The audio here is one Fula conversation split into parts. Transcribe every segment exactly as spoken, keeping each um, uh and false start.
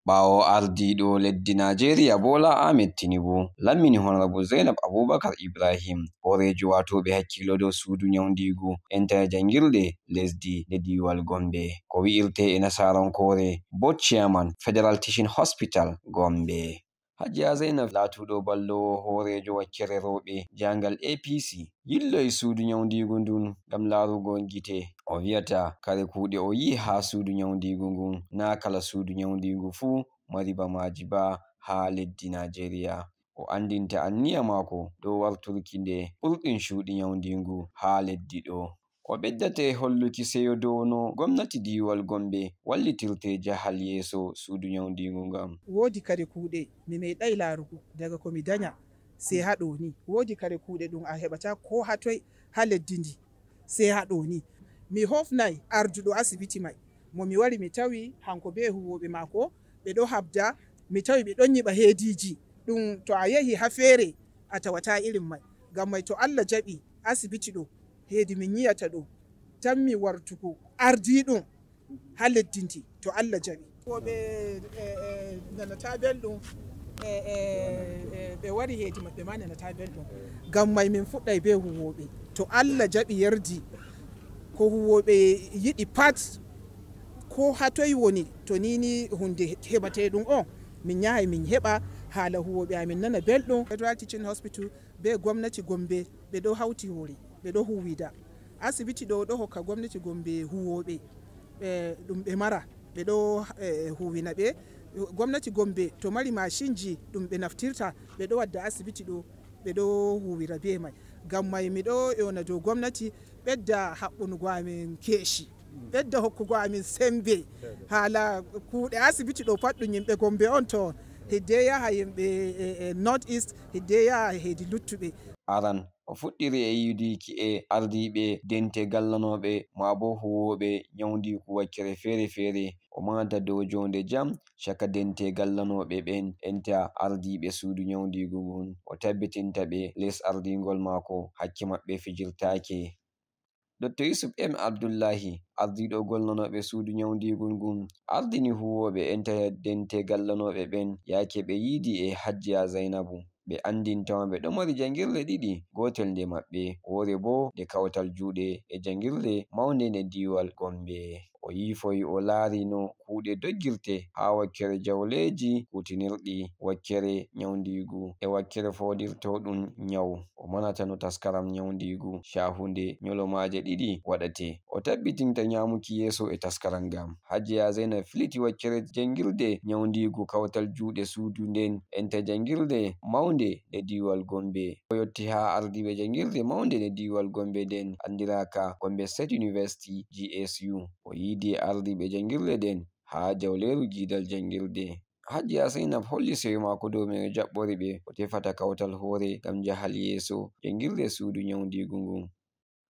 Ɓaawo ardiiɗo leddi Naajeeriya Bola Ahmed Tinubu lammini Honorable Zainab Abubakar Ibrahim, hooreejo waatooɓe hakkiilo dow suudu nyawndiigu enta e janngirɗe lesdi nde diiwal Gombe, ko wi'irtee e nasaarankoore Board Chairman Federal Teaching Hospital Gombe. Hajiya Zainab laatuɗo balloowo hooreejo wakkere rewɓe jaangal A P C yilloyi suudu nyawndiigu ndun ngam laarugol gite. O wi'ata kare kuuɗe o yi'i haa suudu nyawndiigu ngun, naa kala suudu nyawndiigu fuu mari ba maaji ba haa leddi Naajeeriya. O anndinta anniya maako dow warturki nde ɓurɗum cuuɗi nyawndiigu haa leddi ɗo. O ɓeddata e holluki seyo dow no gomnati diiwal Gombe wallitirtee jahal yeeso suudu nyawndiigu ngan. Woodi kare kuuɗe mi meeɗaay laarugo daga ko mi danya sey haa ɗo ni. Woodi kare kuuɗe ɗum a heɓataa koo haa toy haa leddi ndi sey haa ɗo ni. Mi hofnaay arduɗo asibiti may mo mi wari mi tawi hanko bee huuwooɓe maako ɓe ɗo habda, mi tawi ɓe ɗon nyiɓa heediiji. Ɗum to a yehi haa feere a tawataa irin may. Ngam may to Allah jaɓi asibiti ɗo heedi min nyi'ata ɗo, tammi wartugo ardiiɗum haa leddi ndi to Allah jaɓi. Huuwooɓe, e, e, nanataa belɗum, e, e, e, ɓe wari heedi maɓɓe ma nanataa belɗum. Ngam may min fuɗɗay bee huuwooɓe. To Allah jaɓi yerdi ko huuwooɓe yiɗi pat, koo haa toy woni, to ni ni huunde heɓatee ɗum on, min nyahay min heɓa haala huuwooɓe amin nana belɗum. Federal Teaching Hospital bee gomnati Gombe ɓe ɗo hawti hoore, ɓe ɗo huuwida. Asibiti ɗo ɗo hokka gomnati Gombe huuwooɓe, e, ɗum ɓe mara, ɓe ɗo, e, huuwina ɓe. Gomnati Gombe to mari maashinji ɗum ɓe naftirta, ɓe ɗo wadda asibiti ɗo, ɓe ɗo huuwira bee may. Ngam may mi ɗo ewna dow gomnati ɓedda haɓɓunugo amin keeshi, ɓedda hokkugo amin semmbe. Haala kuuɗe asibiti ɗo pat ɗum yimɓe Gombe on to. Hiddee yaha yimɓe, e, e, North East, hiddee yaha heedi luttuɓe. Aran, o fuɗɗiri e yiidiiki e ardiiɓe dente gallanooɓe maa boo huuwooɓe nyawndiigu wakkere feere-feere. O maanta dow joonde jam caka dente gallanooɓe ɓen enta ardiiɓe suudu nyawndiigu ngun. O tabbitinta ɓe les ardiingol maako hakke maɓɓe fijirtaake. Doktor Yusuf M Abdullahi, ardiiɗo gollanooɓe suudu nyawndiigu ngun, ardini huuwooɓe enta dente gallanooɓe ɓen yaake ɓe yiidi e Hajjiya Zaynabu. Ɓe anndinta mo ɓe ɗo mari janngirle ɗiɗi, gootel nde maɓɓe, woore boo nde kawtal juuɗe e janngirle mawnde nde diiwal Gombe. O yiifoyi, o laari no kuuɗe doggirte haa wakkere jawleeji kuutinirɗi wakkere nyawndiigu e wakkere fooɗirtooɗum nyaw. O manata no taskaram nyawndiigu caahu nde nyolomaaje ɗiɗi waɗatee. O tabbitinta nyaamuki yeeso e taskaram ngam. Hajiya Zainab filiti wakkere janngirde nyawndiigu kawtal juuɗe suudu nden enta janngirde mawnde nde diiwal Gombe. O yotti haa ardiiɓe janngirde mawnde nde diiwal Gombe nden, anndiraaka Gombe State University, G S U. O yiidi e ardiiɓe janngirde nden haa jawleeru giidal janngirde. Hajiya Zainab holli seyo maako dow no o jaɓɓori ɓe, o tefata kawtal hoore ngam jahal yeeso janngirde suudu nyawndiigu ngun.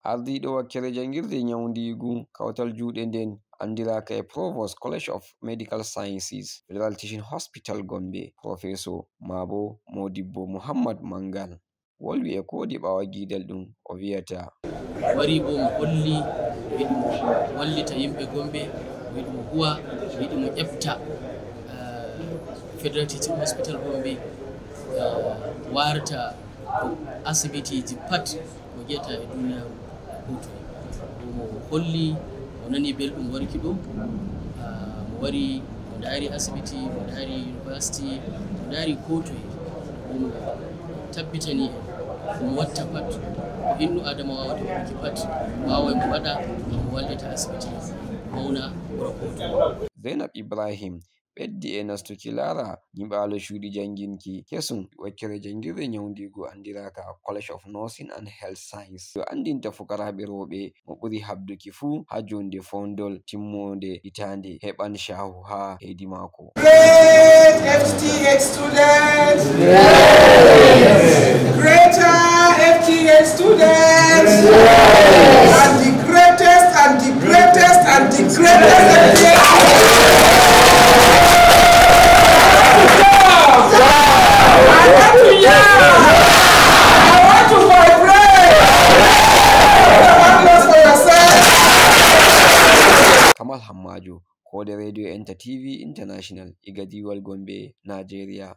Ardiiɗo wakkere janngirde nyawndiigu kawtal juuɗe nden, anndiraaka e Provost College of Medical Sciences, Federal Teaching Hospital Gombe, Professor maa boo Modibbo Muhammad Mangal, wolwi e koodi ɓaawo giidal ɗum o wi'ata. Wari boo mo holli yiɗi mo wallita yimɓe Gombe, yiɗi mo huwa, yiɗi mo ƴefta, eh, Federal Teaching Hospital Gombe, eh, warta ko asibitiiji pat mo jeeta e duniyaaru. Hoto. Mo holli o nani belɗum warki ɗo. Ah, mo wari, mo ndaari asibiti, mo ndaari university, mo ndaari ko toye. Mo tabbitani en mo watta pat ko innu Adama waawata waɗuki pat, waaway mo waɗa ngam mo wallita asibiti mawna wuro Koto. Zainab Ibrahim ɓeddi e nastuki laara nyiɓaalo cuuɗi jannginki kesum wakkere janngirde nyawndiigu anndiraaka College of Nursing and Health Science. Yo anndinta fukaraaɓe rewɓe mo ɓuri habduki fuu haa joonde foondol timmoonde hitaande heɓan caahu haa heydi maako. Great F T H students! Greater F T H students! And the greatest and the greatest and the greatest F T H students! I want to hear! I want to vibrate! Come on, Lord, for yourself! Kamal Hammaajo, koode Radio Entertainment. T V International, iga diiwal Gombe, Naajeeriya.